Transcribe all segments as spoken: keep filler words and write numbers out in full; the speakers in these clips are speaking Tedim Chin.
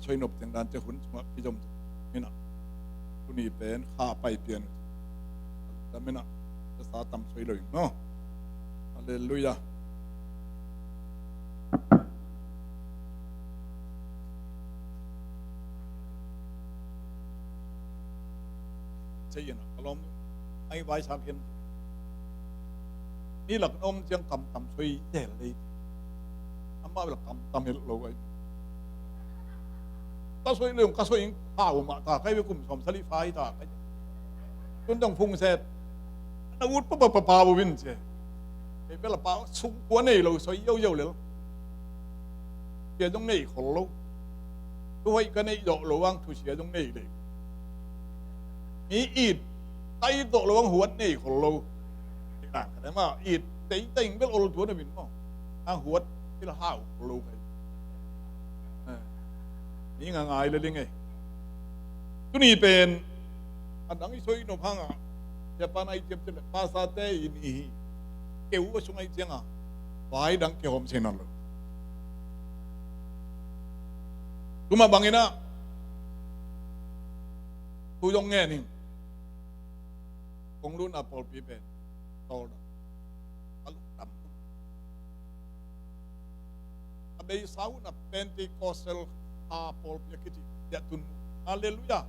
soi nop teng dan te hun sungah kizom. Minah tuni pen kha pai pian uh. Dam minah sa tam soi lo in maw. Halleluiah. Sei in a, ka lawm, ai vai sang hian. Ni lak na om ciang kamtam soi zel lei. Amah bel kamtam hel lo ai. Ka soi lo, ka soi in hau mah ta, kai bel kum sawm sali fai ta, kai. Tun dong phung set. Na ut pa pa pa pa bo vin cia. Kei bel a pa sung kua nei lo, soi yo yo lel. Cia dong nei khol lo. Thu hoih ka neih zawh lo ang thusia zong nei lei. Mi it ka it zawh lo ang huat nei khol lo. Tikna ka dam a it tei teng bel ol tuan a min maw. Ang huat bil hau khol lo kai. Mi nga ngai le ling ei. Tuni pen a dang i soi nop hang a. Japan ai tiam tiam le pasate in i hi. Keu a sung ai ciang a. Vai dang keu hom sei nawn lo. Tuma bangin ah thu zong ngen ing. Kong lutna pawlpi pen tawlna a lungdam. A beisa hun a Pentecostal a pawlpi a kiti. Halleluiah.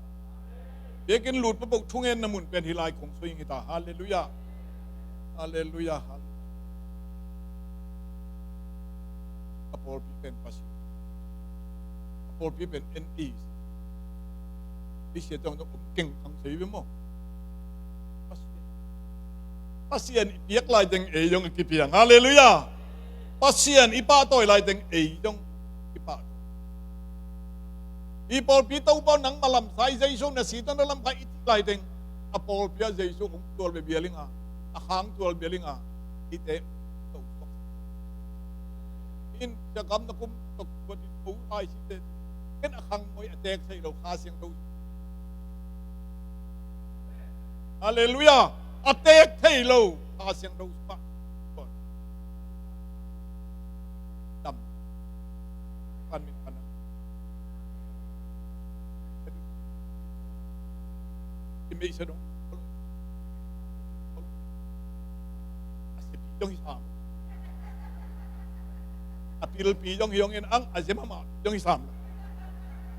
Biakinn lut papoh thungenna mun pen hi lai kong soi ing hi ta. Halleluiah. Halleluiah. Halleluiah. A pawlpi pen Pasian. A pawlpi pen en i. I sia tawng tawng om keng kang sei ve maw. Pasian. Pasian i piak lai teng ei zong i kipiang. Halleluiah. Pasian i pahtawi lai teng ei zong i pahtawi. I pawlpi Topa nangma lamsai Jesu na si tawh na lamkha i cih lai teng a pawlpi ah Jesu hong tual bia bialinga, a khang tual bialinga i te to. In siakam na kum tok kuat in ko ai si te ken a khang moi a tek thei lo Kha Siangtho. Halleluiah. A tek thei lo Kha Siangtho sungah dam. Pan min pan. I meisa dong. A siapi dong hi sam. A pilpi dong hi dong in ang a zia mahmah dong hi sam.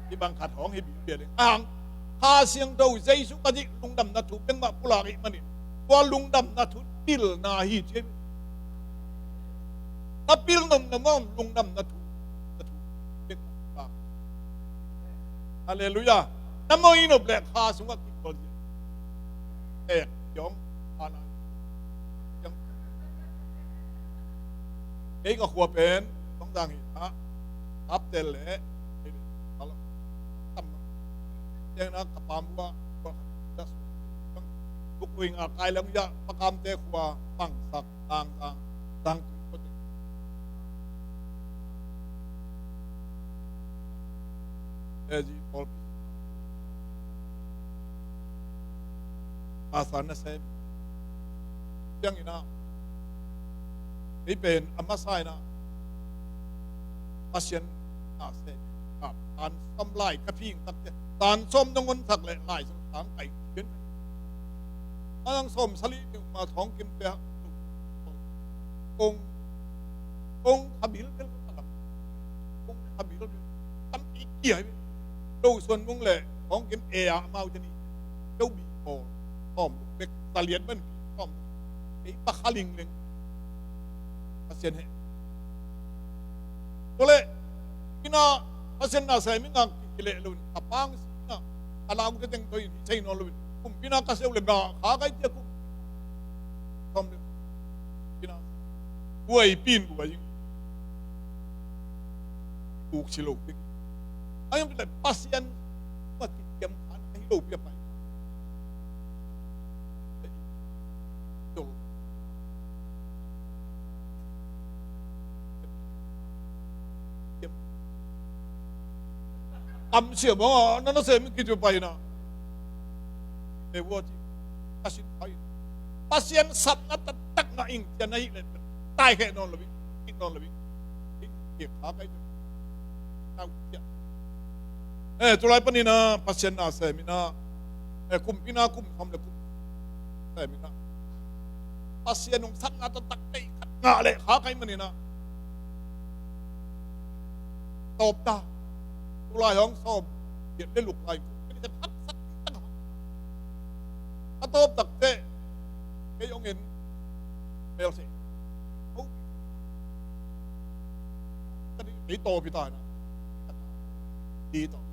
I bang khat hong hi bil pial in ang Kha Siangtho Jesu ka dih lungdamna thu bengmah pulak ih manin tua lungdamna thu pilna hi ci. Na pil nopna maw lungdamna thu, na thu bengmah pulak. Halleluiah. Na moi nop leh Kha sungah kikol zia. Eh, yong, ana. Yong. Ei ka khua pen, tong dang hi ta. Tap tel le. Tam. Teng na ka pam bua, bua ka su. Buk ring a kai lang ya, pakam te khua, pang sak, tang tang, tang tui ko te. Ezi pol. Pastor na sem. Siang ina. Ei pen a masa ina. Pasian a sem. Ka tan som lai ka phing tak te. Tan som nong on tak le lai sang kai. Ang som sali ni ma thong kim te. Kong, kong khabil tel ka lam. Kong khabil tel. Tam ki kia. Lo suan mung le thong kim e a mau te ni. Lo bi ko. Thom bek salian ban ki thom. Ei pa khaling leng. Pasian he. Tole. Ina Pasian na sai mi ngak ki le lo. Apang si na. Alang te teng toi sei no lo. Kum pina ka seu le ga kha kai tia kum. Thom le. Pina. Buai pin buai. Buk si lo. Ayam le Pasian. Mat ki kiam khan. Ai lo pia pai. Dol. Kam sia bang a, na na sem ki tu pai na. E wo ti. Ka sin pai. Pasian sap na tak tak na ing tia na hi le. Tai he non lo bi. Ki non lo bi. Ki ki kha kai tu. Tau tia. Eh, tulai panin ah Pasian na sem in ah, eh, kumpi na kum sawm le kum sem in ah, Pasian hong satna taktak tei khat ngah leh kha kai manin ah tawp ta. Tulai hong sawm giat le luk lai kei ni te phat sak tang ha. A tawp tak teh kei hong en mel se. Ho. Ka ding kei tawp hi ta na. Di tawp.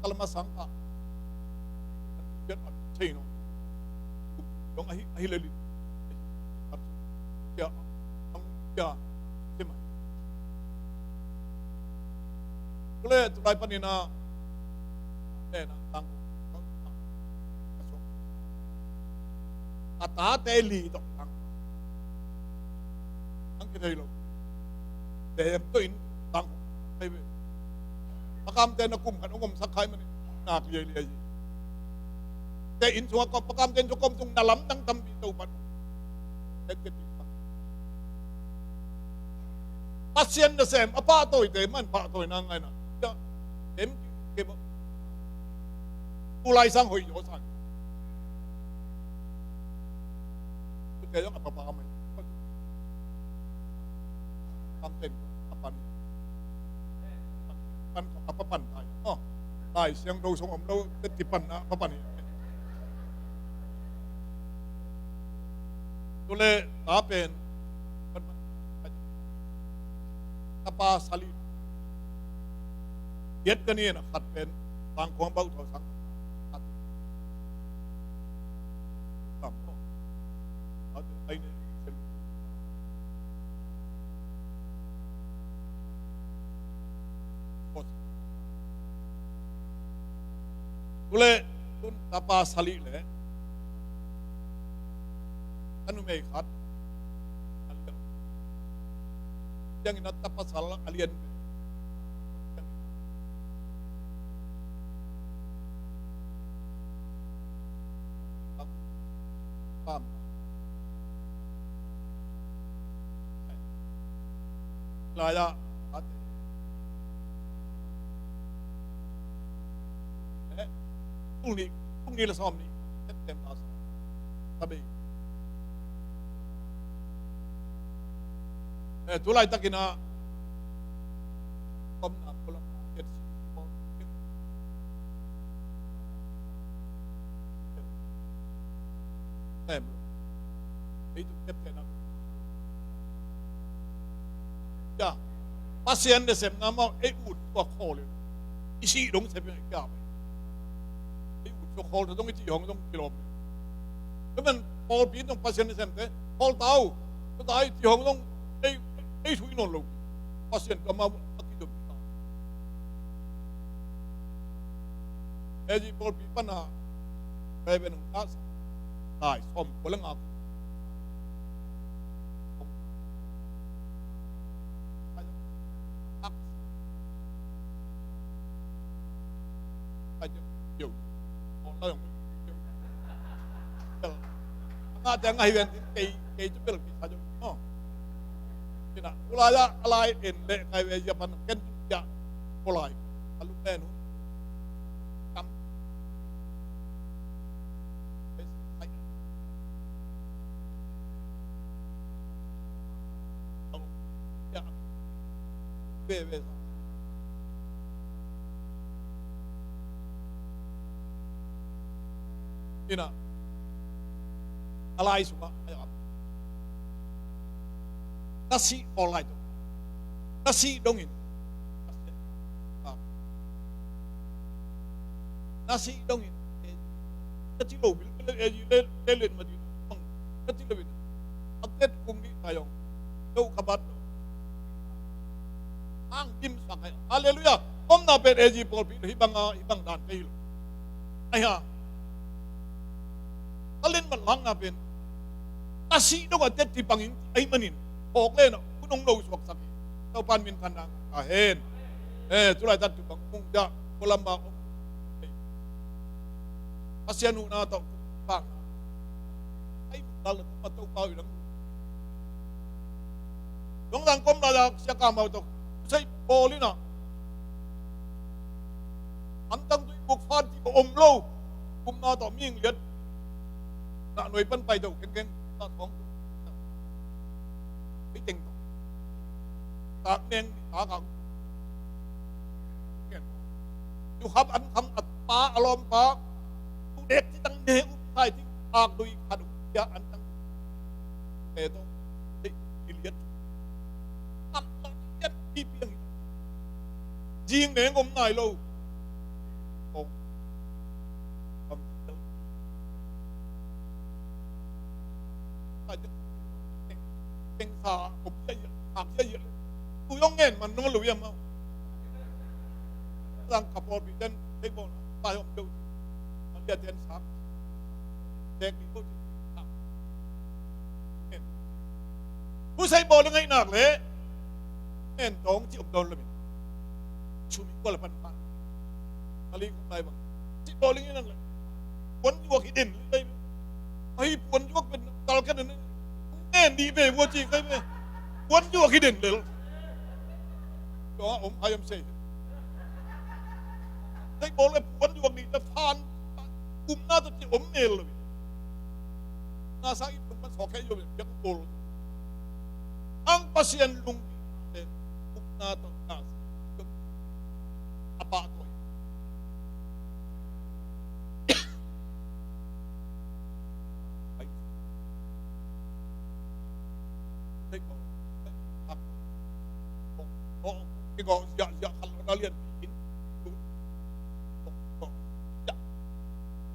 Ka lam a sang ka. Ka ding kei a thei no. Dong ahi, ahi le li. Kia, ang kia, sim ai. Tule, tulai panin ah, eh, na, tang, a tate li tawh tang. Ang kithei lo. Tem tawh in tang, thei ve. Pakamte na kum khat hong omsak khai manin nak liailiai hi. Te inn sungah kawm, pakamte inn sungah kawm sung na lamdang tampi to pan. Pasian nasem a pahtawite man pahtawina ngaina. Cia, tem kei ba. Tulai sang hoih zaw sang. Tute zong a papa mai. Kamten a pan. Pan a pa pan tai. Oh. Lai Siangtho sung om lo te ti pan a pa pan hi. Tule ta pen. Tapa sali. Yet ka ni na khat pen. Bang kong bau thau sang. Khat. Tam. Khat. Ai ne. Tule, tun tapa sali le. A numei khat. Tiangin a tapa sal a lian. Pam. Lai ah, eh, tul nih, tul nih le sawm nih, September sawm. Tabi. Eh, tulai takin ah, kom na, kom na, sem lo. Ei tuk tep tena. Ya. Pasian nasepna mah ei ut tua khawl in. I sih dong sep in kia. Ei ut tua khawl dong i cih hong dong kilawm. Tua man pawlpi dong Pasian nasemte khawl ta uh. Tua ta i cih hong dong ei, ei sui nawn lo. Pasian tua mah a kidom ta. Ei cih pawlpi pan a Reverend hong tahsa lai sawmkua le nga. Ngah te ngah hi ven tin kei, kei tu bel kisa jo. Oh. Ina, ulaya alai en le kai ve ya pan ken ya. Polai. Alu pen hun. Kam. Ina, a lai sungah a yak na sih pawl lai tuk. Na sih dongin. Na sih dongin. Ka ci lo bil ka le, eh, le, le, le, ma di. Ka ci lo bil. A tet kung di tayong. Lo ka bat lo. Ang dim sa kaya. Hallelujah. Om na pen A G pawlpi hi bang a, hi bang dan ka hi lo. Ai ha. Ka len man lang na pen. Ka sih dong a tet ti pangin ai manin. Phawk le na. Kunong lo suak sak hi. Tau pan min than nang. Ahen. Eh, tulai tat tu bang kung ja. Kolamba om. Pasian uh na tau. Bang. Ai, dal na. Matau pau ilang. Dong dang kom la sia ka mau tok. Sai bol ina. om lo. Upna tawh mihing liat na nuai pan pai do kengkeng ta thawng. Ei teng tawh tak neng ni tak ang. Yu hap an kham at pa a lawm pa. Tu dek ti tang ne up sai ti ak dui khat uh ya an tang. Te tawh. Ei ti liat. An tang liat ti piang. Jing neng om nai lo. Kong. Kong. Teng sa om ya ya, ak ya ya. Tu yong ngen man nong lu ya mau. Lang ka pawl pi ten, teng pawl, ta yong deu. Ang ya ten sa. Tek ni ko. Ngen. Pu sai pawl ngai nak le. Ngen tong ci om don lo mi. Sumi ko la pan pan. Mali ko lai bang. Ci pawl ngai nak le. Puan yuak hi den le. Ai puan yuak pen tal kan ne. Ngen di be bua ci kai be. Puan yuak hi den le. Yo om hai om sei. Teng pawl le puan yuak ni ta fan. Upna tawh ci om nel lo. Na sa it tung man sawk khe yo biak pawl. Ang Pasian lung te upna tawh na sa a pah tawh. Ai. Teng pawl. Kigawh ziahziah khat lo na lian in.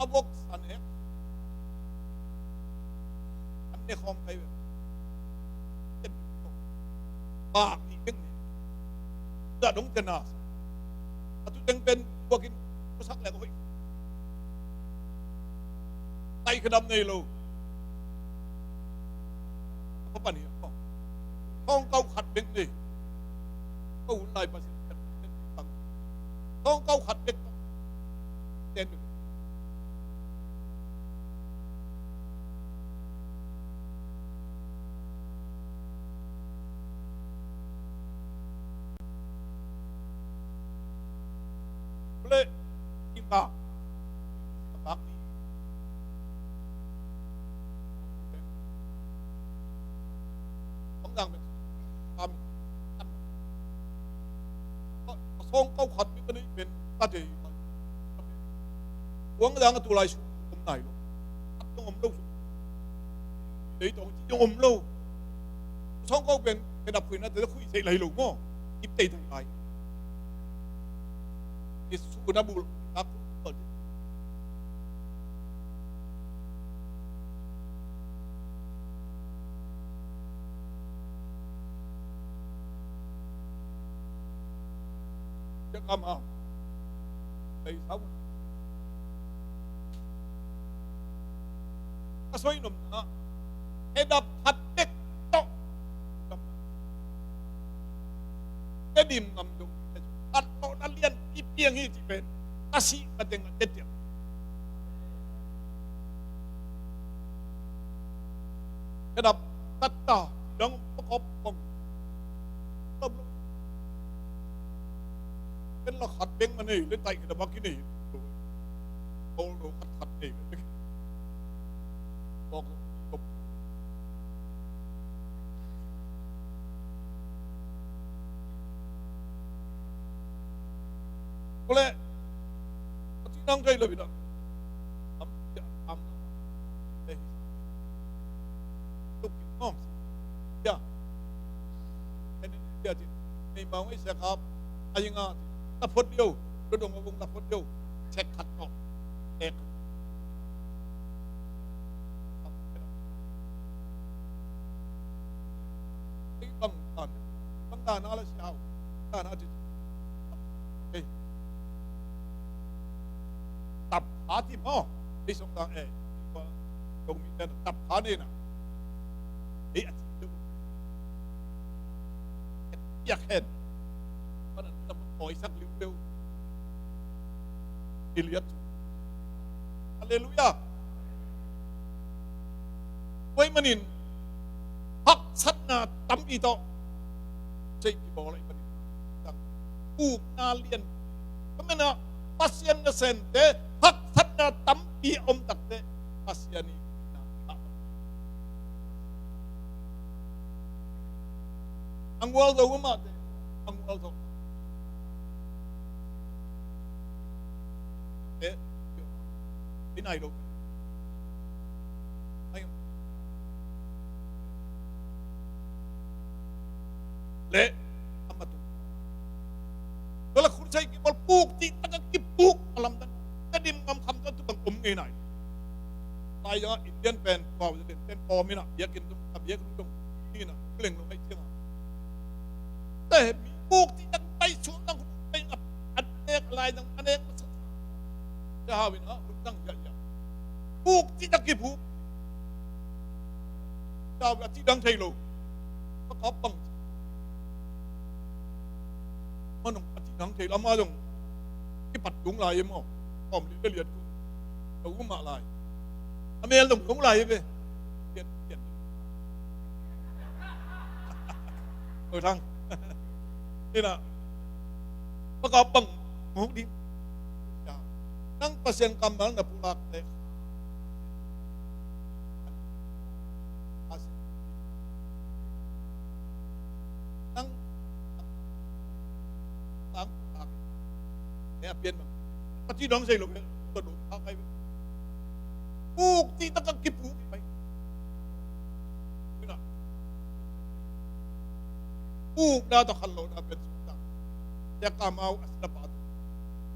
A vok san ek. An ne khawm kai ve. Bak ni keng ne. Za dong tena. A tu teng pen buakin kusak lek a hoih. Taih khedap nei lo. A papan hi a kong. Thawngkau khat bek nei. Ko hun lai Pasian khat bek nei. Thawngkau khat bek tawh. Ten bek. Ple, ing ka. Ka bak ni. Bang dang pen. Amen. Ka sawng kau khat mi ka nei pen ka dei. Kuang dang a tu lai su om nai lo. At tong om lo su. Dei tong ci tong om lo. Sawng kau pen, pen a phuina te khui thei lai lo maw. Ip tei thei lai. Jesu na bul, na bul. Cia kam a. Lei sau. A soi nom na. Heda phat bek tawh. Ka dim ngam dong. Phat tawh na lian i piang hi ci pen. Ka si ka teng a tetiang. Heda phat ta dong pakop kong. Tom lo. Ken la khat beng ma nei le taih ka da bak ki nei. Ol lo khat khat nei. Bok. Kule. Ati nang kai lo bida. Am, am, am. Eh. Tuk ki ngom. Ya. Ene, ya, ti. Nei mau ngai sekap. Ai nga. Ta phot dio. Lo dong ong ta phot dio. Sek khat ko. Ek. Ei bang tan. Bang tan ala siau. Tan ati. Ei. Tap hati mo. Ei song tang ei. Dong mi ten tap hani na. Ei ati. Piak hen. Panan tam oi sak liu liu. Iliat. Haleluya. Tua ahih manin haksatna tampi tawh. Cei kibawl ahih manin. Ukna lian. Ka mena Pasian nasem te haksatna tampi a om takteh Pasian i na a ngual zo uh mahte, a ngual zo. Eh, i nai lo. Ai, le a matu. Tua la khut sai kibawl puk cih taka kipuk a lamdang. Ka dim ngam kham tuan tu bang om ngei nai. Lai zangah Indian pen pau zah den pen pawm inah biakinn tung a biakinn tung inah leng lo ngai ciangah. Te mi puk cih taka pai suang tang khut pai a nek lai zang a nek masa. Sia hau inah khut tang hiah hiah. Puk cih taka kipuk. Sia hau a cih dang thei lo. Ka kap bang. Manung a cih dang thei lo ama zong kipat dung lai e maw. Kawm liat le liat ku. Ka um mah lai. A mel dong dong lai e ve. Liat liat. Oi thang. Ina. Maka bang muk ding. Nang Pasian kammal na pulak te. Nang tang pulak te a pian bang. Pati dong sei lo ke. Tua dong tang kai. Puk ti taka kipuk pai. Ina. Pukna tawh khanlona pen suktak. Sia kamau a sila pa tu.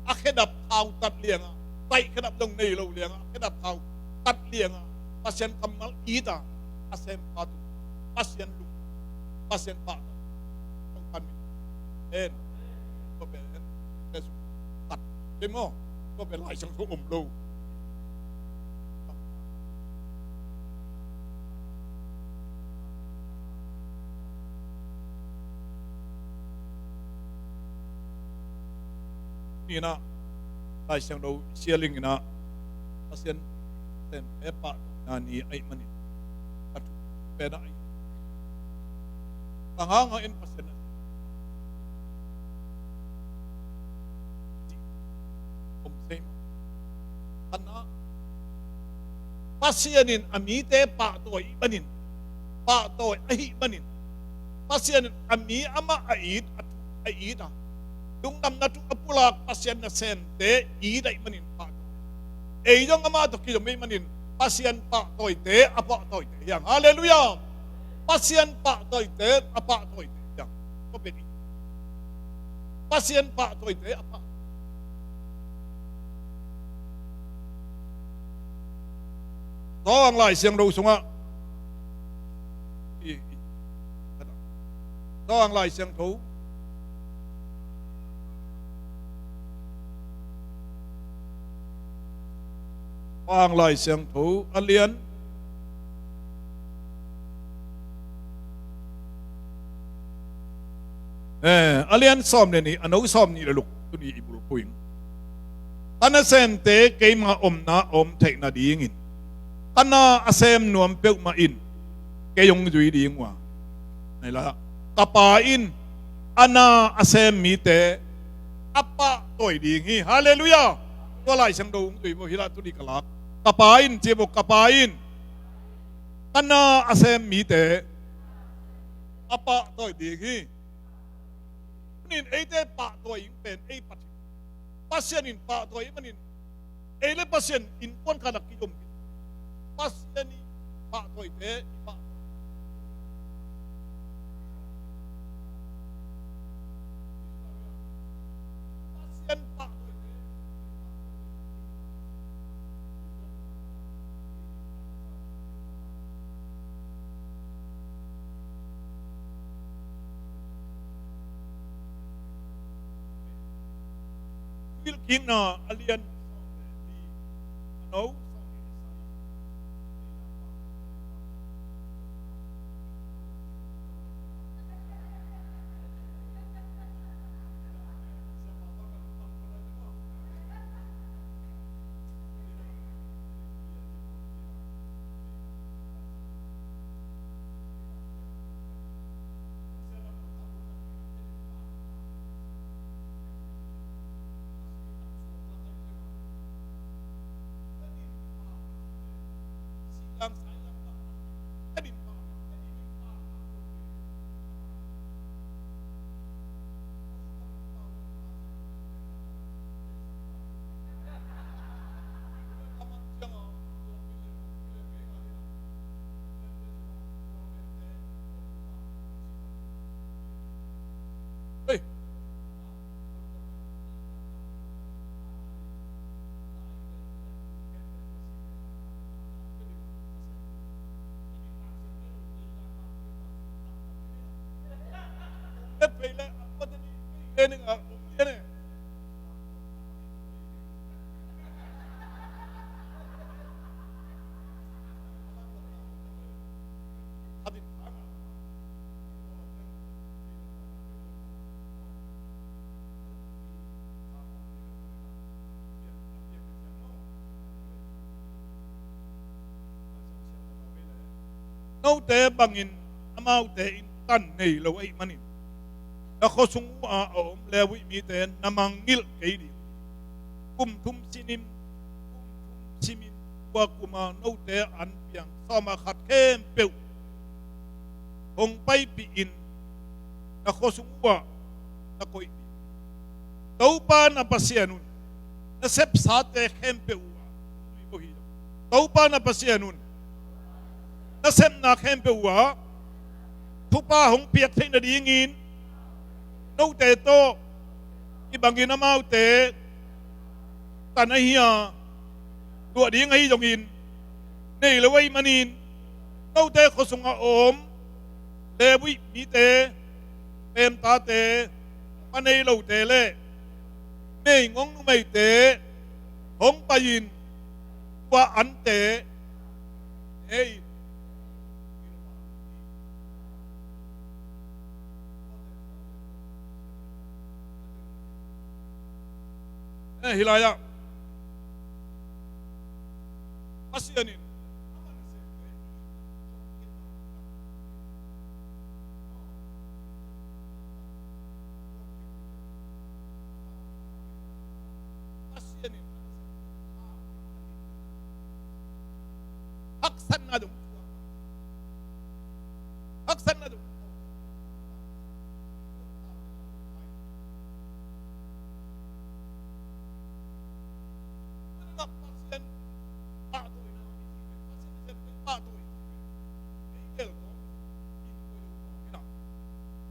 A khedap khau tat lianga, taih khedap dong nei lo lianga, a khedap khau tat lianga, Pasian kammal ita, a sem pa tu, Pasian lung, Pasian pa tu. Tong pan mi. En. Ko pen en. Pen suktak. Pen mo. Ko pen Lai Siangtho om lo. Ni inah Lai Siangtho sialing inah Pasian semte pahtawina ni ahih manin a thu pen ah ahih. Bang hangah in Pasian a om sei maw? Anah Pasian in a mite pahtawi ih manin, pahtawi ahih manin, Pasian in a mi amah a it, a thu a it a, lungdamna thu a pulak Pasian nasemte it ahih manin pahtawi. Ei zong amah tawh kizom ahih manin Pasian pahtawite a pahtawite hiang. Halleluiah. Pasian pahtawite a pahtawite hiang. Pasian pahtawite a pah Tawng Lai Siangtho sungah i, i, Tawng Lai Siangtho Tawng Lai Siangtho a lian Eh, a lian sawm le nih, a no sawm nih le luk tuni i bulphuh ing. Ka nasemte keima omna a om theih nadingin ka na a sem nuam peuhmah in kei hong zui ding uh a, nei la, ka Pa in a na a sem mite a pahtawi ding hi. Halleluiah. Tua Lai Siangtho hong zui maw, hi lah tuni ka lak. Ka Pa in ci maw, ka Pa in ka na a sem mite a pahtawi ding hi. Manin eite pahtawi ing pen ei Pathian, Pasian in pahtawi ih manin ei le Pasian innkuan khat a ki-om hi. Pasian ih pahtawite i pahtawi. Pasian pahtawite Thuhilhkikna a lian a no Note bangin amaute in tan nei lo ahih manin, na khuasung uh a om Levi mite na mangngilh kei ding. Kum thum simin, kum thum simin, tua kuma note an piang sawm a khat khempeuh hong paipih in, na khuasung uh ah na koih ding. Topa na Pasian un na sepsate khempeuh uh ah, Topa na Pasian un na sepna khempeuh uh ah thupha hong piak theih nadingin, note tawh kibangin amaute tan ahi a, luah ding ahi zongin nei lo ahih manin, note khuasung a om Levi mite, pemtate, pa nei lote le meigong numeite hong pai-in tua ante ne in. Eh, hih lai-ah Pasian in Pasian in haksatna dong, haksatna dong.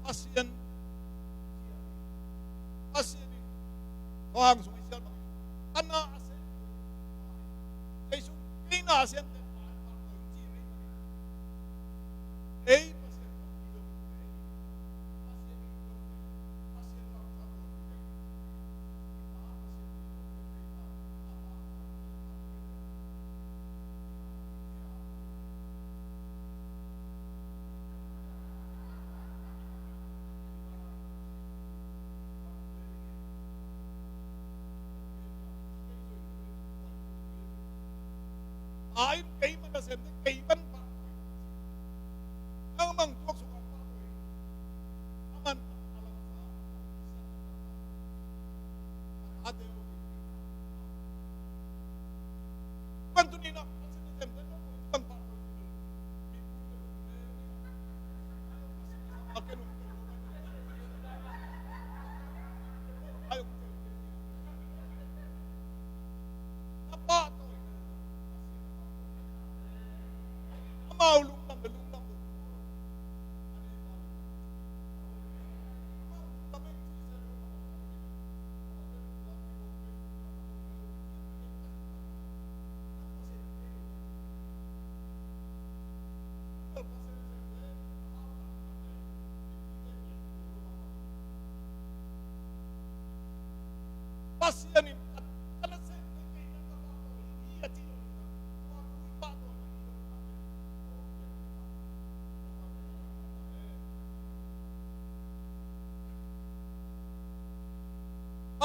Pasian, Pasian in thawhang sung i sial bang, a na a sian, Jesu, kei na a sian te, ei Pasian, a in kei man a sem te kei man pah. Nang mang tuak suk a pah. A man a lam sa. A te o. Kan tu ni na.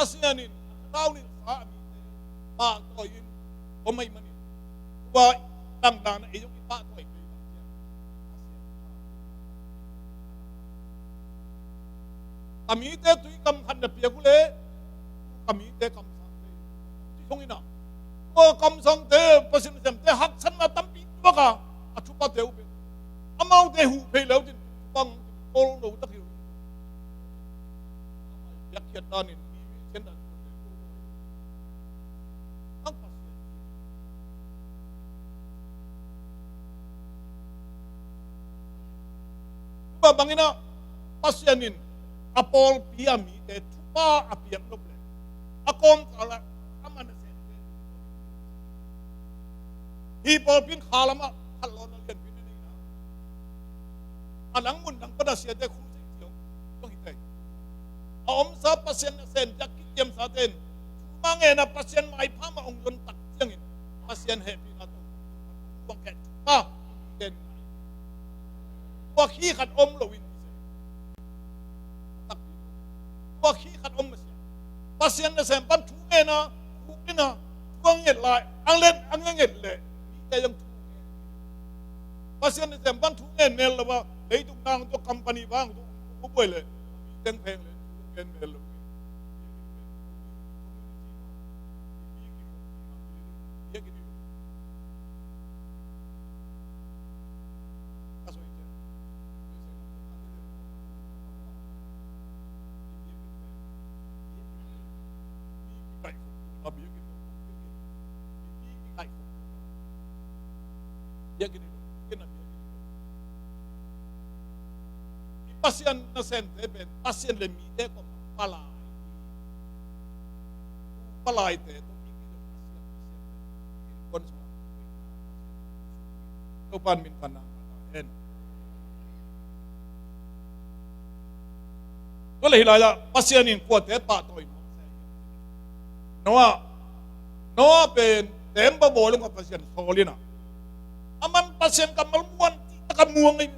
Pasian in tau nin sa a mite pahtawi in om ahih manin, tua tangtang na ei zong i pahtawi kei mah ciang. Ka mite tui kam khat na piak uh leh, ka mite kamsang kei. Ci sung in ah, tua kamsangte, Pasian semte haksatna tampi tuak a, Khiat danin mi, mi sian dan tuan le ko. Ang Pasian. Tua bangin ah Pasian in a pawlpi a mite thupha a piak nop le a kawmkal ah a man a sem te. Hih pawlpi in kha lamah khat lawn a lianpi na nei na. A nang mun nang pan a siate khu sei ciang bang hi tei. A omsa Pasian nasem ciang kitiamsa ten thuma ngen a Pasian maipha mah ong zon tak ciangin Pasian hehpihna tawh bang kheh thupha ken. Tua khi khat om lo in. Tua khi khat om masiah. Pasian nasem pan thu ngen a, thu ngen a, thu a nget lai, ang len, ang nget le, mite zong thu ngen. Pasian nasem pan thu ngen mel lo a, leitung nang tua company bang tu, u buai le, teng pheng le, thu ngen mel lo. Pasian nasem te pen Pasian le mite ko palai. Palai te to ki ki Pasian, Pasian le. Kon so. Topan min kana hen. Tua le hi lai la Pasian in kuate pahtawi Noah. Noah pen tembaw bawl in a Pasian sawl in a. Aman Pasian kammal muan ti taka muang ei.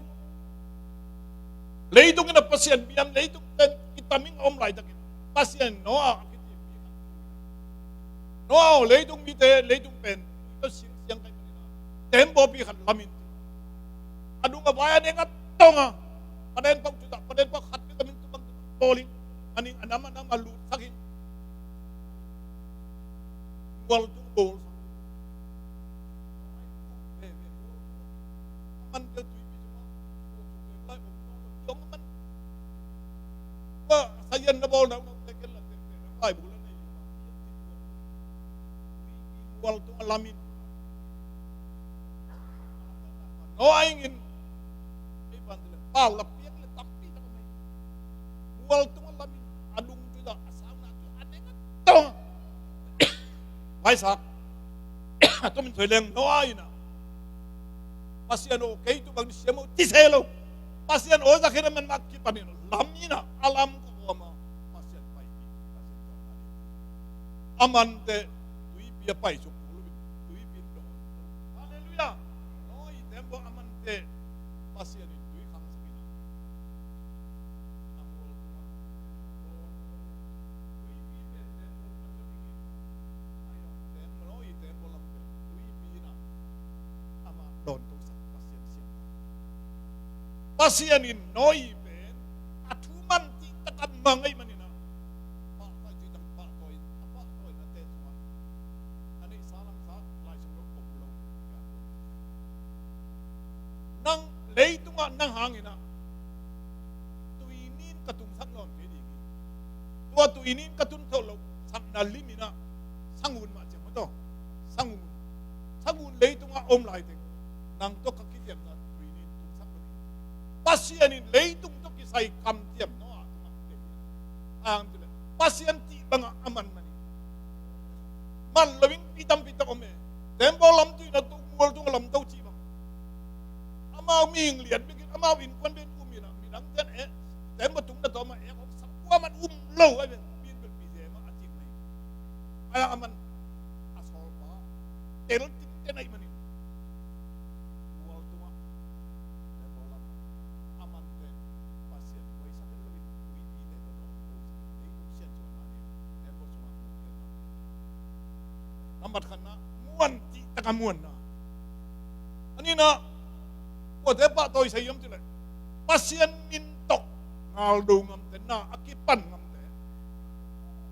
Leitung in a Pasian bian leitung ten kitaming a om laitakin Pasian Noah a kiti. Noah aw leitung mite leitung pen ito sing siang kai manina. Tembaw pi khat lamin. A dung a vai a deng a tong a. Paden pau tuta, paden pau khat bitamin tumang tumang bowling. Aning a nam a nam a lut sakin. Mual tung bawl sak. Aman tel tui pi suma. Lai om no no yong aman. Wa sayan na bawl na na tekel la tekel. Lai bula na yong. Mual tung a lamin. Noah ingin ei pan tila pau la piak le tampi tak mai. Mual tung a lamin a dung tu da a sang na tu a deng a tong. Mai sak. A tumin thoi leng Noah ina. Pasian o kei tu bang ni siamo ti se lo. Pasian o za khena man mak ki panin lam ina a lam ko ma. Pasian pai. Pasian ko na. Amante tuipi a pai suk kulu tuipi do. Hallelujah. Noi tembo amante Pasian in tui khang sakina. Amol tuma. Tuipi pen tembo Pasian in. Ayo tembo noi tembo lam pen tuipi na. Ama don tu sak Pasian siang. Pasian in noi pen a thu man ti takan mangai manina. Pahtawi tui tak pahtawi a pahtawi na te tuma. A neih sa lam sa lai sung lo om lo. Nang leitungah nang hangin ah tui nin ka tungsak nawn kei ding hi. Tua tui nin ka tun tho lo sakna lim in ah sangun mah ciang maw taw. Sangun. Sangun leitungah om lai teng nang tawh ka kitiamna tui nin tungsak lo hi. Pasian in leitung tawh kisai kam tiam Noah tungah kei hi. Ang tu le Pasian cih bangah a man man hi. Man lo ing pi tampi tak om e. Tembaw lam tui na tu mual tung lam to cih bang. Amau mihing lian bikin amau innkuan ben um ina midang ten e. Tembaw tung na tawma e kong sa kua man um lo ai ben bin bel pi zema a cing mai. Ai a man a sawl pa tel ting ten ai manin. Mual tunga tembaw lam a man ten Pasian muai sa tel lo in ui pi te to to. Ei tu sian suan na ni tembaw sunga mual tel na. Nambat khatna muan cih taka muanna. A nihna kuate pahtawi sa hiam cih leh Pasian min tawh ngaldo ngamte na a kipan ngamte.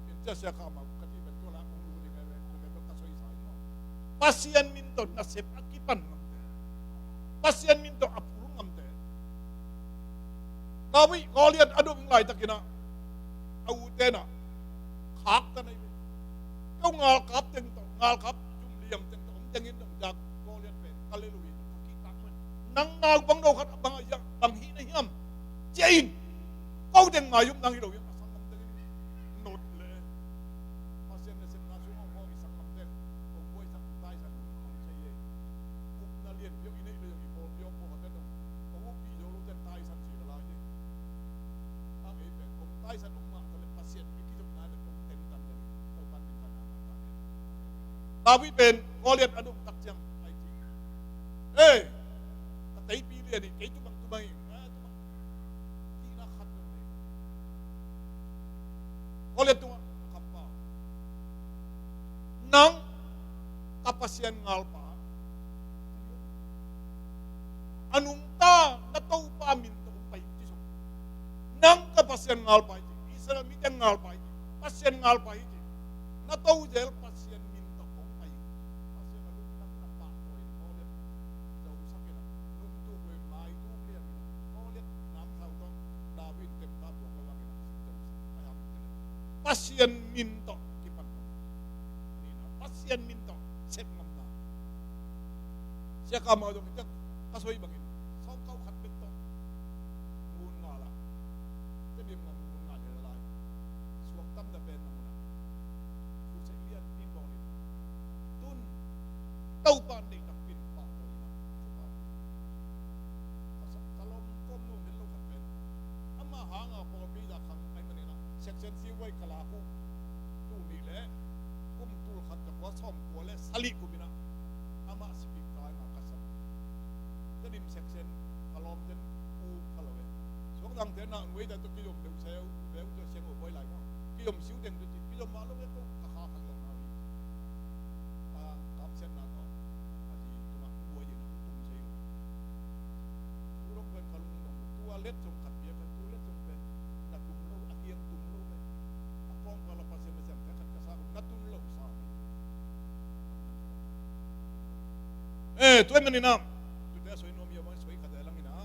Ken cia sia kha ma ka ti ben tua la kong lu ding ai ben ka soi sa hi maw. Pasian min tawh nasep a kipan ngamte. Pasian min tawh a phul ngamte. David Goliath a dong laitakin ah a ute na Ngalkap teng tawh, ngalkap jum liam teng tawh om tengin dong jak Goliath pen ka lel uh hi, ka kihtak man. Nang naupang no khat a bang a hiam, bang hih na hiam, ci-in ko teng mai um nang hi lo hiam, a sanggam tengin not le. Pasian nasepna sung hong hawh i sanggam teng hong buaisak, taisan hong thei hi. Upna lianpi hong i neih le hong i bawlpi hong pawlkhat teng hong, hong uppi zo lo teng taisan si la lai hi. A ei pen hong taisan hong mah ta le Pasian i kizopna le hong teng tan le Topa min taisan a ta. David pen Goliath a dong tak ciang ai ci. Ei, ka teipi lian hi, kei tu bang tu bang hi. Ei, tu bang. Hihna khat dong hi. Goliath tungah a kampau. Nang ka Pasian ngalpa. A nungta na Topa min tawh hong pai ci sung. Nang ka Pasian ngalpa hi ci. Israel mite ngalpa hi ci. Pasian ngalpa hi ci. Na to zel Pasian min tawh hong pai. Pasian a lungdam in a pahtawi in Goliath zosak in a, nungtuk lo in maituk liam in a, Goliath namsau tawh David in kemta buak lo bangin a zosak pai ham. Pasian min tawh kipan ngam. Ni na Pasian min tawh sep ngam na. Sia Ka Mau zong i tek ka soi bangin sawm kau khat bek tawh ngun ngal a, Tedim ngam ngun ngal hi lai. Suang tam na pen na mun a susei lian in bawng in tun Topa nei takpin pahtawi in a, ka sa, ka lawm kawm nuam het lo khat pen ama hanga pawlpi za khang ai manin a section C Y ka lak uh. Tu nih le kum tul khat za kua sawm kua le sali kum in a amah speaker in a ka sa. Tedim section ka lawm ten u ka lo e. Suang dang te na nuai dan to kizom deuh seu deuh to siang o buai lai maw. Kizom siu teng to ci kizom mah lo e ko ka kha khat lo na hi. Ka kamsiatna tawh a zi tungah buai in a tum sei lo. Tulok pen ka lungdong tua let zong khat bia ka tu let zong pen na tum lo a kiang tum lo pen a kawng ka la Pasian na siam te khat ka sa na tun lo sa. Eh, tuai manin a tute a soi nuam ia bang soi khat a lang in a.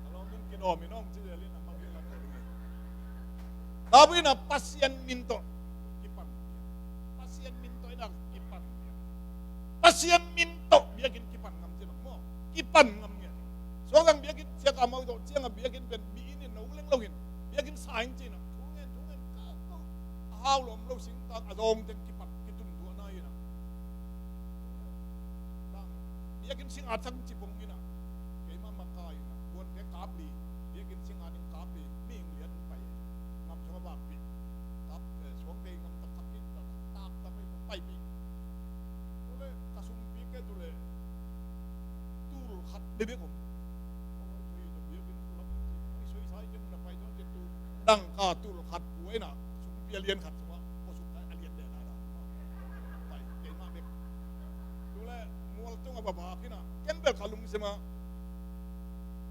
Ka lawm in kinawm in a hong ci zel in a mang in a ka lung in. David in a Pasian min tawh kipan. Pasian min tawh in a kipan. Pasian min tawh biakinn kipan ngam ci bang maw. Kipan ngam ngiat. Suang dang biakinn Sia Ka Mau tawh ciang a biakinn pen mi in in no leng lo hin biakinn sa in ci in a. Thu ngen, thu ngen ka ko. A hau lawm lo singtang a zawng teng kipan kitun duah na in a. Biakinn singat sang ci pong in a. Keimah makaih in a, buante kap li, biakinn singat in kap li, mihing lian pai. Ngam sung a vakpih. Kap, eh, suang tei ngam tak kap pih, tak, tak, tak, pai, pai pih. Tule, ka sumpi ke tule, tul khat bebek om. Dang ka tul khat buai na, sumpi a lian khat sungah, ko suk a lian deh lai la. Pai, keimah bek. Tule, mual tung a babak in a, ken bel ka lungsim a.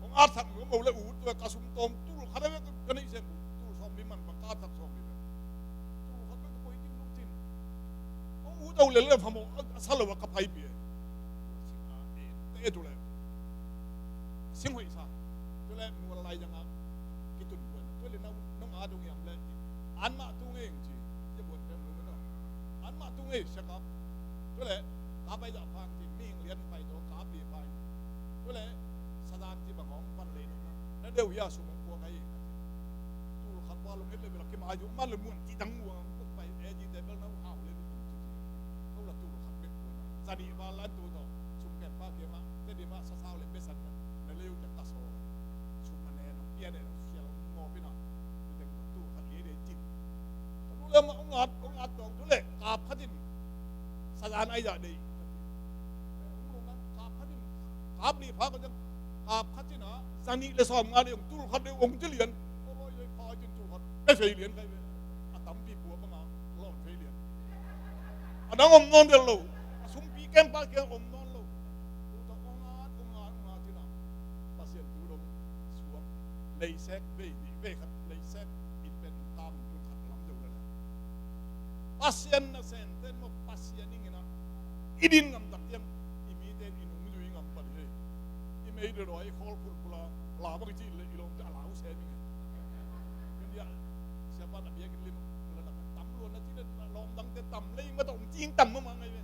Hong atsak nuam lo le ut, tule ka sum tawm tul khat a bek ka neih sem ut, tul sawm li man bang ka atsak sawm li bek. Tul khat bek ka poi ding lo cin. Hong ut lo le le phamawh, a sa lo a ka paipi e. Sing a, e, te tule. Sing hoih sa. Tule mual lai zang a kitun buan. Tule nong, nong a dong hiam le. An mah tu ngei ci. Cia buan pem lo meno. An mah tu ngei sia kap. Tule kap ai zah phang ci. Mihing lian pai to kap li phang. Tule sadan ci bang hong pan le nong na. Na deuh hia sum hong kua kai. Tul khat pa long het le bela kim ai zong man le muan ci dang muang kong pai e ci te bel na hau le lu ci ci. Ko la tul khat bek buan. Zani ba lan tu to. Sum kem pa kiang a. Te di ma sa sau le besan na. Na leu te ka so. Sum ma ne nong pia ne nong sia lo ngawp in a. Teng tul khat liai dei cin. Ka nu le ma ong at, ong at tawng tu le kap khat in. Sadan ai zah dei. Ong lung nan kap khat in. Kap li pha ko jang. Kap khat in a. Zani le sawm nga dei ong tul khat dei ong ci lian. Ko loi dei pha cin tul khat. Pe fei lian kai ve. A tampi bua bang a. Lawn thei lian. A dang om nawn del lo. A sumpi kempa kiang om nawn lo. Tu tawh ong at, ong at, ong at in a. Pasian thu dong suak. Leisek vei nih, vei khat leisek in pen kam tu khat lam zo le le. Pasian nasem ten maw Pasian ing in a. I din ngam tak tiang, i mite in i nung zui ngam pan hi. I mei de roi, i khawl phulphul a, la bang i cih le i lawmte a lau sem ing e. India, siapa na biakinn lim, la na Lawm dangte tam lei ma tawh hong cing tam mahmah ngai ve.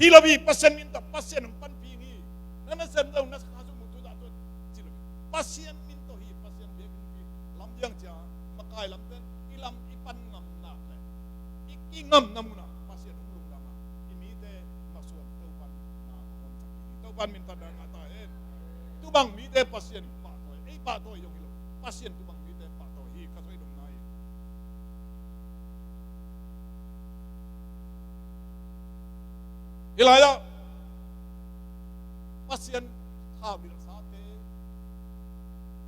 Hi lo hi, Pasian min tawh Pasian hong panpih hi. Na nasem lo na kha sung mu tu dah tawh ci lo hi. Pasian min tawh hi, Pasian biakinn hi. Lamdang cia makai lamte i lam i pan ngam nak le i kingam na munah Pasian hong lungdam a, i mite masuan Topan na a honsak hi. Topan minthanna ngah ta hen. Tubang mite Pasian pahtawi, ei pahtawi zong hi lo. Pasian tubang mite pahtawi hi, ka soi dong na hi. Hi lai-ah Pasian thau nilh sate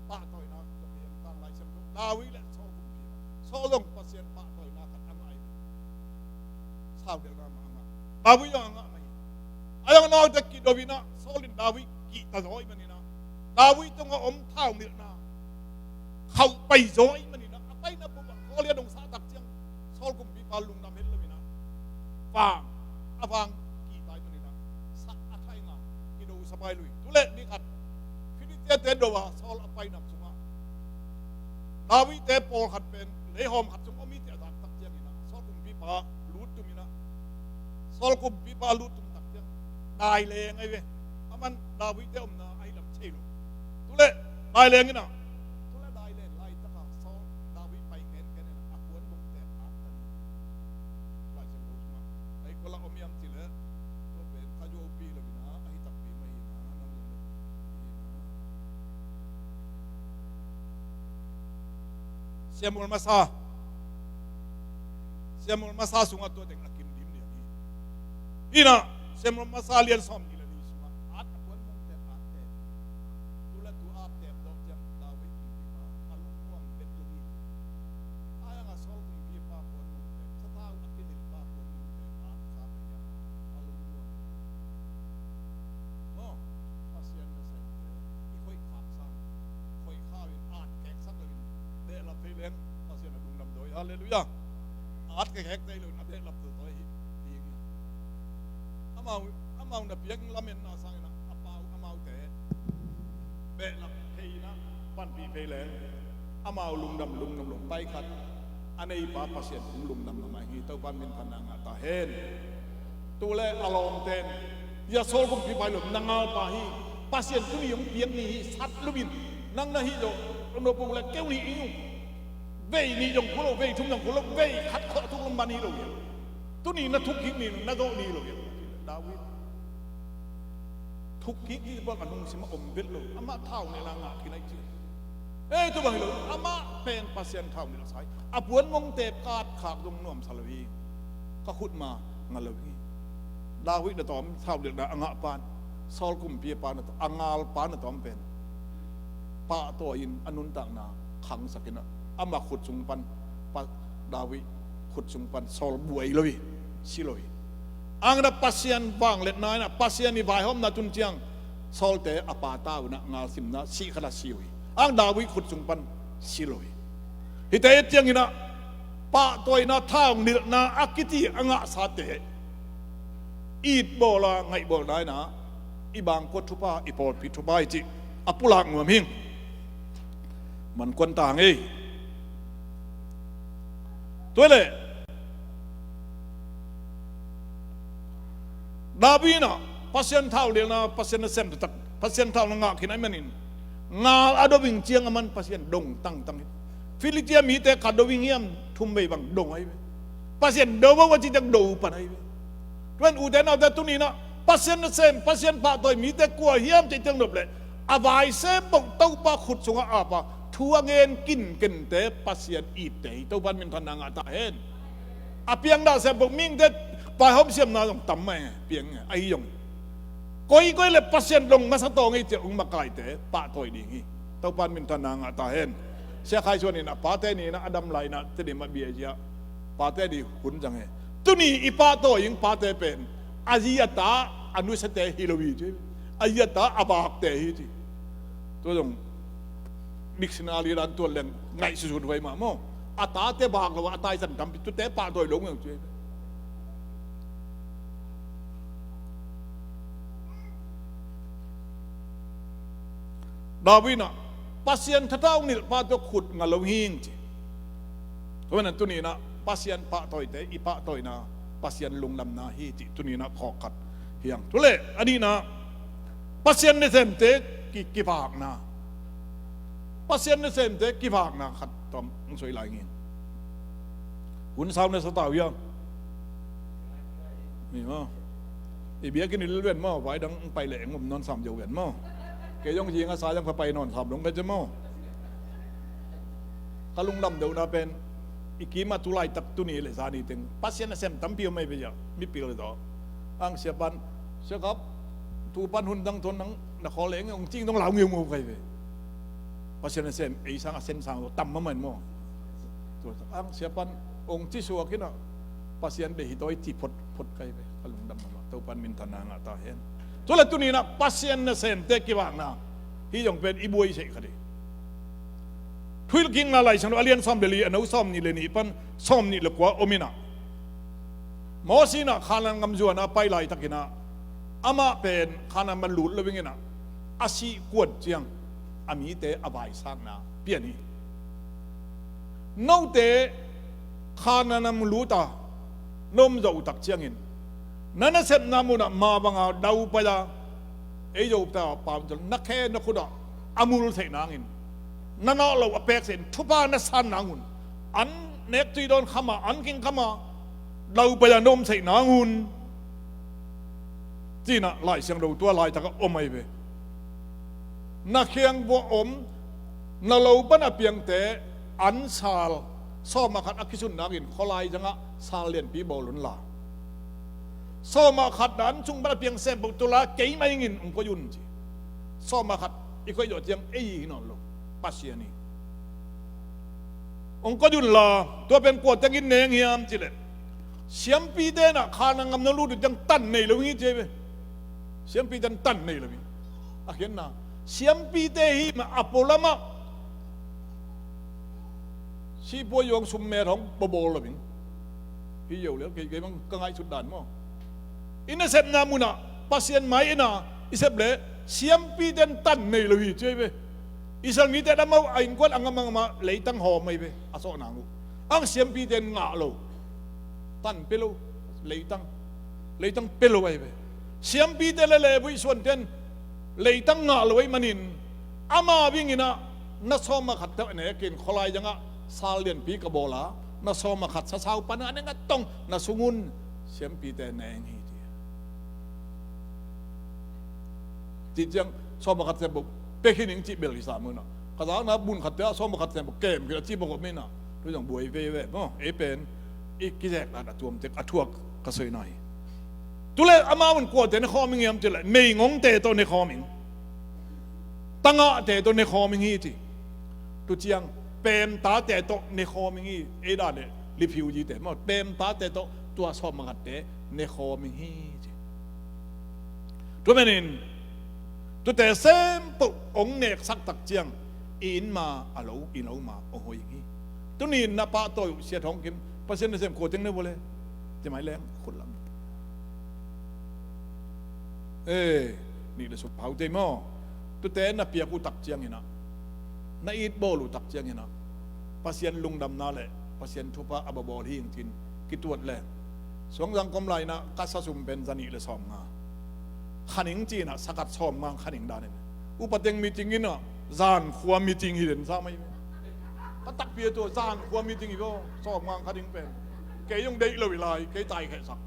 pahtawina ka piang tang Lai Siangtho. David le Saul kumpi. Saul zong Pasian pahtawina khat a ngah hi. Thau nilhna mah a ngah. David zong a ngah mah hi. A zong naute kidop inah Saul in David kihta zaw ahih maninah David tungah om thau nilhna khauh pai zaw ahih maninah a paina bup ah Goliath hong sah tak ciang Saul kumpipa lungdam het lo inah vang, a vang kihta ahih maninah sa a thainga kido sa pai lo hi. Tuleh ni khat Filistiate do a Saul a painam sungah Davidte pawlkhat pen leihawm khat sung om hi ci a zak tak cianginah Saul kumpipa lut tum inah Saul kumpipa lut tum tak ciang dai leng ahi ve. Aman Davidte omna ahi lam thei lo. Tuleh dai leng inah, tuleh dai leng laitaka Saul David pai kenken inah a puan bongte a tan. Laisiangtho sungah ahi kua lah om hiam cih leh tua pen ka zuaupi lo inah ahi takpi mah hi inah na lungdam hi inah. Samuel masa, Samuel masa sungah tua teng a kim dim lian hi. Inah Samuel masa lian sawm nih le nih sungah at a puan mong tep at tep. Tula tu at tep dawh ciang David kumpipa a lungnuam bet lo hi. Ai ang a Saul kumpipa puan mong tep, sathau a kinilpa puan mong tep at kha tei a a lungnuam. Maw, Pasian nasemte i khoih khak sang, khoih khau in at keksak lo in behlap thei leng Pasian a lungdam dawi. Halleluiah. At kekek thei lo in a behlap dawi hi. Amau, amau na piak lamen na sangin a pau amaute behlap thei na panpih thei leng amau lungdam, lungdam lo pai khat a neipa Pasian hong lungdam lamah hi. Topa minthanna ngah ta hen. Tule a lawmten, ya Saul kumpipa hi lo, na ngalpa hi. Pasian tuni hong piak ni hi, sat lubin. Nang na hi lo, nopung le keu ni ing. Vei nih zong khu lo, vei thum zong khu lo, vei khat khawh thuk lom ban hi lo hi. Tuni na thuk kik ni, na dawh ni lo hi. David thuk kik ni bang a nungsim a om vet lo. Amah thau nilh a ngah khin ahi ci. Ei, tu bang hi lo. Amah pen Pasian thau nilh a sai. A puan mong tep at khak zong nuamsa lo hi. Ka khut ma nga lo hi. David na tawm thau nilhna a ngah pan, Saul kumpipa na tawm, a ngalpa na tawm pen pahtawi in a nuntakna khangsak in a, amah khut sung pan, pa, David khut sung pan Saul buai lo hi, si lo hi. Ang na Pasian vangliatna in a, Pasian i vaihawmna tun ciang Saulte a pa tau in a ngalsimna sih khat a si uh hi. Ang David khut sung pan si lo hi. Hihte ciangin a pahtawina thau nilhna a kiti a ngahsate it bawl a ngaih bawl na in a, i bangkua thupha, i pawlpi thupha i cih a pulak nuam hing. Man kuan ta hang ei. Tuai le David in a Pasian thau nilhna, Pasian nasem taktak, Pasian thau na ngah khin ahih manin ngal a do ving ciang a man Pasian dong tangtang hi. Filistia mite khat do ving hiam, thum vei bang dong ahi ve. Pasian do vo a cih ciang do pan ahi ve. Tuan ute naute tuni in a Pasian nasem, Pasian pahtawi mite kua hiam cih ciang nop le a vaisem bang Topa khut sungah apa thu a ngen kinkente Pasian itte hi. Topan minthanna ngah ta hen. A piang dah siam bok mingte vaihawm siamna zong tam mah e, piang e, ahi zong. Koikoi le Pasian dong masa tawng ei ciah ung makaite pahtawi ding hi. Topan minthanna ngah ta hen. Sia Khai Suan in a pate ni in a dam lai in a Tedim a bia zia pate ni hun zang e. Tuni i pahtawi ing pate pen a zi a ta a nusiate hi lo hi ci. A zi a ta a vakte hi ci. Tua zong dictionary dan tuan leng ngaih susut huai mah maw. A tate bak lo a taisan tampi tute pahtawi lo ngang ci. David in a Pasian thathau nilh pa tua khut nga lo hing ci. Tua man a tuni in a Pasian pahtawite i pahtawina Pasian lungdamna hi cih tuninah khawk khat hi hang. Tule a nihna, Pasian nasemte ki, kivakna. Pasian nasemte kivakna khat tawm hong soi lai ngin. Hun sau na sa tau hiam? Mi maw? I biakinn i lil ven maw, vai dang pai leh eng om nawn sam deuh ven maw? Kei zong zing a sa zang pha pai nawn sam dong ka ci maw? Ka lungdam deuhna pen i kima tu laitak tuni le zani teng Pasian nasem tampi om mai ve. Mipil zaw ang siapan siakap tupan hun dang tuan nang na khaw leng ong cing dong lau ngiungeu kai ve. Pasian nasem ei sang a sen sang tam ma man maw? Tua tak ang siapan ong ci suak inah Pasian deih hi tawi ci phot phot kai ve. Ka lungdam mahmah, Topan minthanna ngah ta hen. Tua le tuninah Pasian nasemte kivakna hi zong pen i buai seh kha dih. Thuhilhkikna Lai Siangtho a lian sawm le li, a no sawm nih le nih pan sawm nih le kua om inah, Moses inah Khanaan gam zuana pai laitakinah amah pen Khanaan man lut lo inginah a sih kuan ciang a mite a vaisakna pian hi. Note Khanaan gam luta na om zawh uh tak ciangin na nasepna munah ma banga daupaia ei zo ta pau na khe na khutah a mul theih nangin na nawh lo a pek sehin thupha na san nangun an nek tui dawn khama an king khama daupaia na om theih nangun. Cinah Lai Siangtho tua laitakah om ahi ve. Na khiang vua om na lo pan a piangte an sal sawma khat a kisun nangin khualai zangah sal lianpi bawl unla. Sawma khat na an cung pan a piang sempoh tula keimah ingin ong koih un ci. Sawma khat i koih zawh ciang ei hi nawn lo, Pasian hi. Ong koih unla, tua pen kua tengin neng hiam cileh siampite inah Khanaan gam na lut uh ciang tan nei lo hi ci ve. Siampite in tan nei lo hi. A khiatna siampite hi mah a pualamah sihpua yuang summet hong babawl lo hi. Hi yo le kei kei bang ka ngaihsut dan maw? I nasepna munah Pasian mai ina i sep le siampite in tan nei lo hi ci ve. Israel mite dam uh a innkuan a ngam a ngam a leitang hawm ahi ve a sawh nang uh. Ang siampite in ngah lo, tan pe lo, leitang, leitang pe lo ahi ve. Siampite le lebuih suante in leitang ngah lo ahi manin ama vinginah na sawma khat teuh nekin khualai zangah sal lianpi ka bawla na sawma khat sasau pana a neng a tong na sungun siampite neng hi ti. Cih ciang sawma khat sem bawk pekhin ing cih bel hi sam unah ka zakna bun khatte ah sawma khat sem bawk kem kila cih bawk om inah tu zong buai veve maw? Ei pen i kizek dan a tuamtek a thuak ka soina hi. Tule amau in kuate ne khawm ing hiam cileh meingongte tawh ne khawm ing. Tangahte tawh ne khawm ing hi ci. Tu ciang pemtate tawh ne khawm ing hi. Ei dan le refugee-te maw pemtate tawh tua sawma khatte ne khawm ing hi ci. Tua manin tute sempoh ong neksak tak ciang i inn ma a lo i lo ma ong hoih hi. Tuni in na pahtawi uh sia thawngkim Pasian nasem khuateng ne vua le ti mai leng khutlam. E nih le suk phau tei maw? Tute na piak uh tak cianginah na it bawl uh tak cianginah Pasian lungdamna le Pasian thupha a babawl hi ing tin kituat le suangzang kom lainah ka sasum pen zanih le sawm nga. Khaning cinah sakat sawm nga khaning danin upateng meeting inah zankhua meeting hi den sa mai. Ka takpi a tua zankhua meeting hi baw sawm nga khaning pen kei zong deih lo hi lai kei tai khehsak.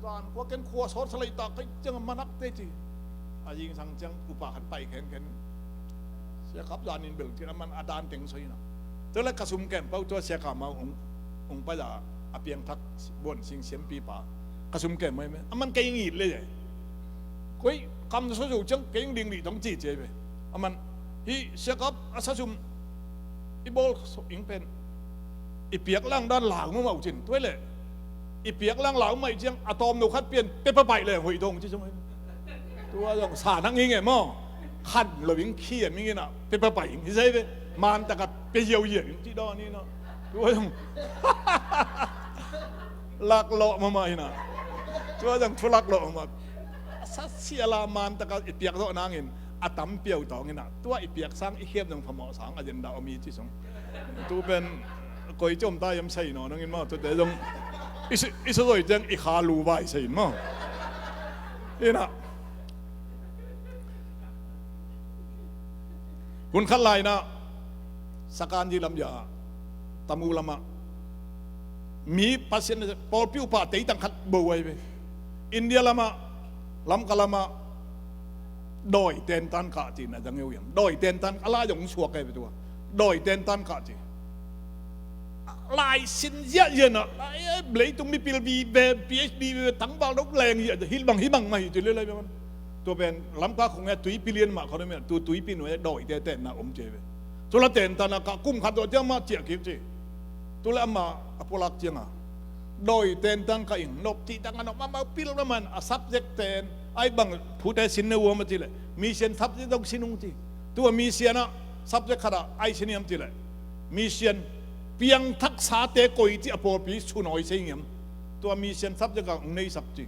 Zankhua ken khua sawt sa leita kei ciang a manak te ci. A zingsang ciang upa khat pai khenkhen siakap zanin bel tin a man a dan teng soi na. Tua le ka sum kem pau tua siakap mau ung ung pai a a piangthak buan sing siampipa ka sum kem mai me a man kei ngit le ye. Koi kam na so zo ciang kei ding dih tong ci ci ai ve. A man hi siakap a sa sum i bawl ing pen i piak lang dan lau ma mau cin tuai le i piak lang lau mai ciang a tawm no khat pian pepa paih le hoih dong ci sung. Tua zong sa nang hi nge maw? Khan lo ing khiam ing inah pepa paih ing hi zai ve. Man taka pe ziau ziau ing ci dawn inah tua zong laklawh mahmah inah tua zong thu laklawh mahmah. Sa siala man taka i piak zawh nangin a tam piau tawng inah tua i piak sang i khiam zong phamawh sang a zenda om hi ci sung. Tu pen Koi ci om ta hiam, sei nawn hangin maw, tuate zong i su, i suzoi ciang i kha lu vai sei in maw. Inah hun khat lai inah Sakanji lam ya, Tamu lamah mi Pasian pawlpi upa teitang khat bo ahi ve. India lamah, Lamka lamah dawi tentan kah ci na zang eu hiam? Dawi tentan a lai zong suak ahi ve tua. Dawi tentan kah ci. Lai sin ziahziah na, lai, eh, leitung mipil vive, PhD vive, tangval dok leng ziahziah, hi bang, hi bang mah hi ci lelai ve man. Tua pen Lamka khong e, tuipi lian mah khong e, tu tuipi nuai dawite tenna om ci ve. Tua la tentan a kah kum khat dawh ciang mah ciah kik ci. Tua le amah a pulak cianga dawi tentan kah ing, nop cih tang a nop mahmah pil la man a subject ten, ai bang thute sin ne uam a ci le, mission subject dong sin ung ci. Tua mission a subject khat a ai sin hiam ci le, mission piangthaksate koi ci a pawlpi sunawi sei ngiam. Tua mission subject a ung neisak ci.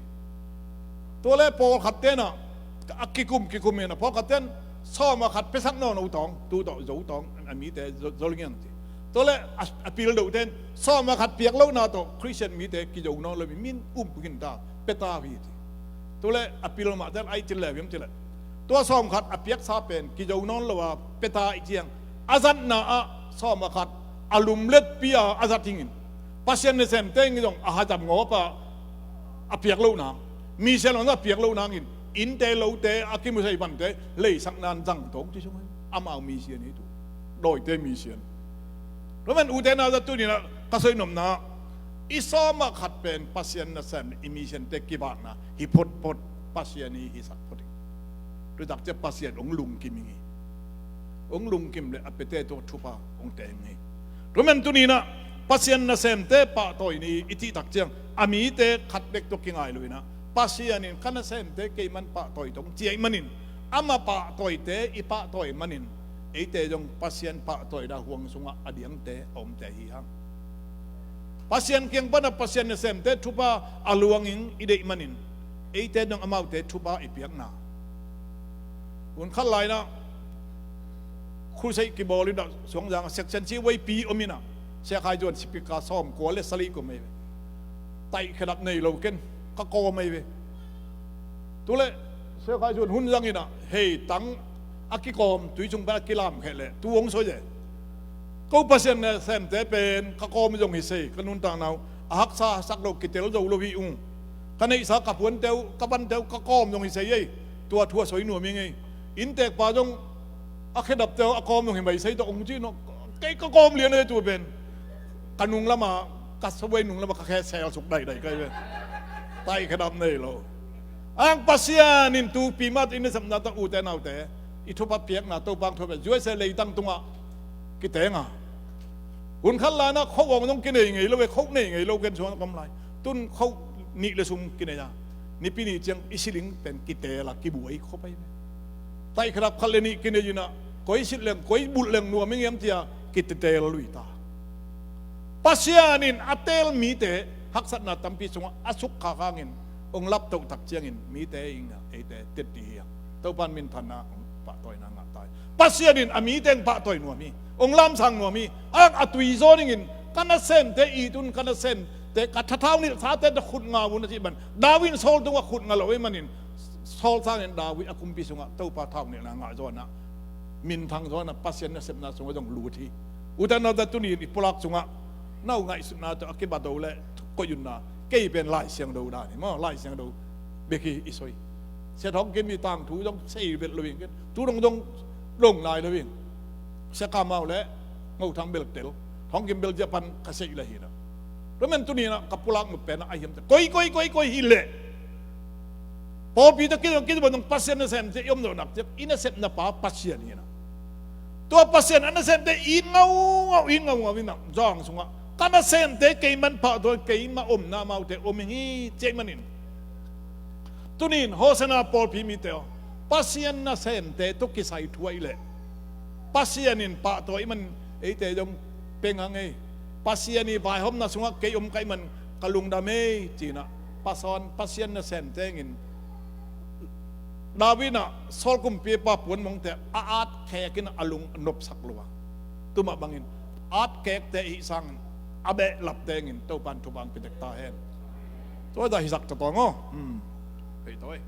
Tua le pawlkhat tenah a kikum kikum inah pawlkhat ten sawm a khat piasak nawn lo tawng, tu tawh zo tawng a mite zo, zo ngiang ci. Tua le a, a pil doh ten sawm a khat piak lohna tawh Khristian mite kizo nawn lo, min um kin ta, pia ta hi ci. Tua le a pil mah ten ai cin le viam ci le, tua sawm khat a piaksa pen kizo nawn lo a pia ta i ciang a zatna ah sawm a khat a lumletpi a a zat hingin Pasian nasem teng zong a hazam ngawp a a piak loh nang, mission on a piak loh nangin innte lote a kimusei vante leisak nan zang tawng ci sung amau mission hi tu. Dawite mission. Roman ute nau za tuninah ka soinopna i sawm a khat pen Pasian nasem i missionte kivakna hi photphot, Pasian i hisak phot hi. Tutak cia Pasian ong lungkim hi. Ong lungkim le a pete tua thupha ong teng hi. Roman tuninah Pasian nasemte pahtawi ni i cihtak ciang a mite khat bek tua kingai lo inah Pasian in ka nasemte keiman pahtawi tong ciai manin ama pahtawite i pahtawi manin eite zong Pasian pahtawina huang sungah a diangte a omte hi hang. Pasian kiang pana Pasian nasemte thupha a luangin i deih manin eite zong amaute thupha i piakna. Hun khat lainah Crusade kibawl inah Suangzang a section ci weipi om inah Sia Khai Zuan sipika sawm kua le sali kum ei ve. Taih khedap nei lo ken ka kawm ei ve. Tule Sia Khai Zuan hun zang inah hei tang a kikawm tui cung pen a kilam kheh le tu hong soi e. Ko Pasian nasemte pen ka kawm zong hi sei, ka nuntakna uh a haksa sak lo kitel zo lo hi ung. Ka neihsa ka puante uh ka vante uh ka kawm zong hi sei ei. Tua thu a soi nuam hi ngei. Inntekpa zong a khedapte uh a kawm zong hi mai sei tawh ong ci no. Kei ka kawm lian ei tu pen. Ka nung lama ka sawei nung lama ka khe sel suk daidai kai pen. Taih khedap nei lo. Ang Pasian in tupi mat in i sepna tawh ute naute i thupha piakna Topa ang thupha zuai se leitang tungah kitenga. Hun khat lainah khoh awng zong kinei ngei lo e, khoh nei ngei lo ken suang a kom lai. Tun khoh nih le sum kinei a nipi nih ciang i siling pen kiteel a kibuai khop ahi ve. Taih khedap khat le nih kinei inah koi sit leng koi bulh leng nuam i ngiam cia kitetel lui ta. Pasian in a teel mite haksatna tampi sungah a sukkhak hangin ong laptoh tak ciangin mite ingah eite tetti hi a Topan minthanna ong pahtawina ngah ta hi. Pasian in a mite ong pahtawi nuam hi, ong lamsang nuam hi. Ang a tui zaw dingin ka nasemte it un, ka nasemte ka thathau nilhsate na khut ngau un a cih ban David in Saul tungah khut ngah lo ei manin Saul sangin David a kumpi sungah Topa thau nilhna ngah zawnah minthang zawnah Pasian nasepna sungah zong lut hi. Ute naute tuni in i pulak sungah nau ngaihsutna tawh a kibado le koih unna kei pen Lai Siangtho dan hi maw, Lai Siangtho bek hi i soi. Sia Thawng Kim i tangthu zong sei vet lo ing ken tu dong zong dong lai lo ing. Sia Kamau le Ngo Thang bel tel, Thawng Kim bel zia pan ka sei le hi na. Roman tuni na ka pulak mu pen a hiam te koi koi koi koi hi le pawlpi ta kizong kizong Pasian nasemte i om lo nak ciak i nasepna pa Pasian hi na. Tua Pasian a nasemte i ngau ngau i ngau ngau i nak zang sungah ka nasemte keiman pahtawi keima omna amaute om hi ciai manin. Tunin Hosanna pawlpi mite aw, Pasian nasemte tua kisai thuai leh Pasian in pahtawi man eite zong peng hang ei. Pasian i vaihawmna sungah kei om kaih man ka lungdam ei cinah pasawn Pasian nasem tengin David inah Saul kumpipa puan mongte a at khekin a lung a nopsak lua. Tumah bangin atkekte i hih sangin a behlap tengin Topan thupha hong pia tek ta hen. Tua hi zah hi zak ta tawng aw. Hmm. Hei tawh ei.